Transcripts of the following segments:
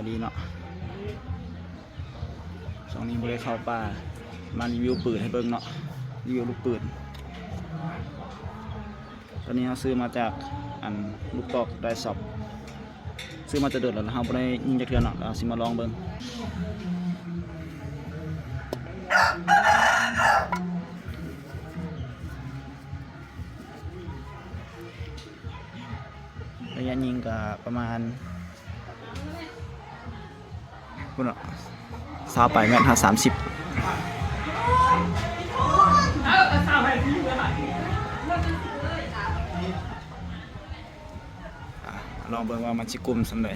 ດີເນາະ. ຊ່ວງນີ້ບໍ່ໄດ້ເຂົ້າປ່າ ມາຣີວິວປືນໃຫ້ເບິ່ງເນາະ ຣີວິວລູກປືນ. ຕອນນີ້ເຮົາຊື້ມາຈາກ ອັນ ລູກກອກໄດຊັອບ ຊື້ມາແຕ່ດົນແລ້ວ ເຮົາບໍ່ໄດ້ຍິງຈັກເທື່ອເນາະ ເຮົາຊິມາລອງເບິ່ງ. ໄລຍະຍິງກະປະມານ ພຸ້ນເນາະ ຊາວປາຍແມັດ ຫາ ສາມສິບ. ອ່ະ ລອງເບິ່ງວ່າມັນຊິກົມສ່ຳໃດ.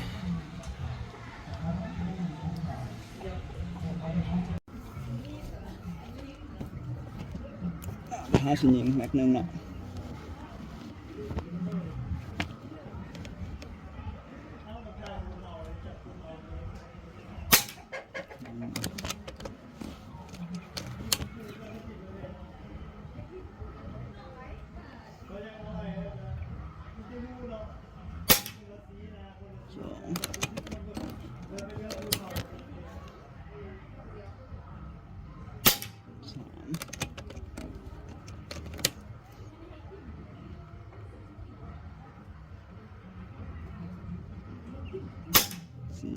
ເຮົາຊິຍິງແມັດໜຶ່ງເນາະ. ສອງ ສາມ ສີ່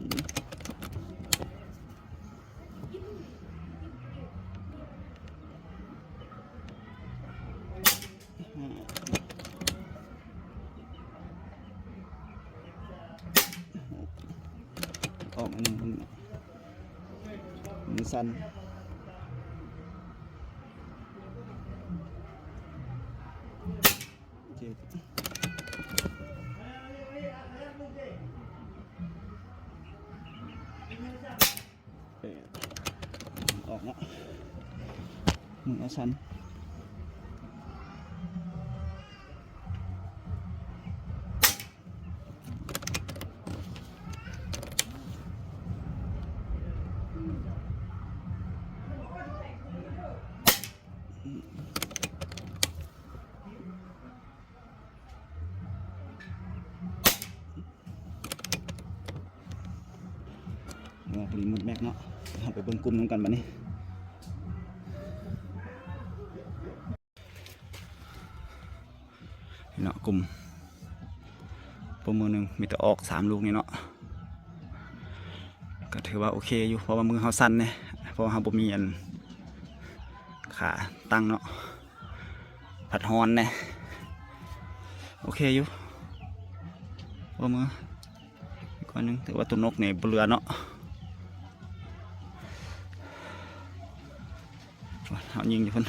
ຫ້າ ຫົກ ອອກອັນໜຶ່ງ ມືສັ່ນ ເຈັດ ແປດ ອອກເນາະ ມືສັ່ນ. ອອກລີໝົດແມັກເນາະ. ເຮົາໄປເບິ່ງກຸ່ມນຳກັນບາດນີ້ເນາະ. ກຸ່ມ ປະມານໜຶ່ງ ມີແຕ່ອອກສາມລູກນີ້ເນາະ. ກໍຖືວ່າໂອເຄຢູ່ ເພາະວ່າມືເຮົາສັ່ນແດ່ ເພາະວ່າເຮົາບໍ່ມີອັນຂາຕັ້ງເນາະ. ພັດຮ້ອນແດ່ ໂອເຄຢູ່ ເພາະວ່າມື ອີກໜຶ່ງ ແຕ່ວ່າໂຕນົກນີ້ບໍ່ເຫຼືອເນາະ. ເຮົາຍິງຢູ່ພຸ້ນ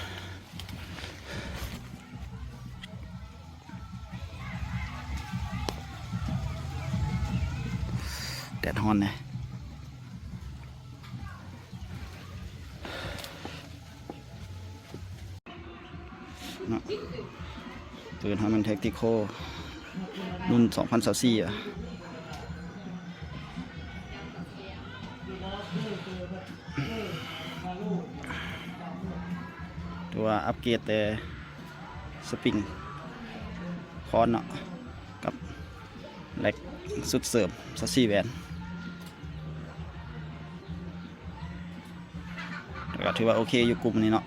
ແດດຮ້ອນແດ່. ເນາະ ປືນເຮົາມັນແທັກຕິຄໍລຸ້ນສອງພັນຊາວສີ່ ອະ ຖືວ່າອັບເກຣດແຕ່ສະປຣິງຄອນເນາະ ກັບແລັກຊຸດເສີມຊາຊີແຫວນ. ກໍຖືວ່າໂອເຄຢູ່ກຸ່ມນີ້ເນາະ.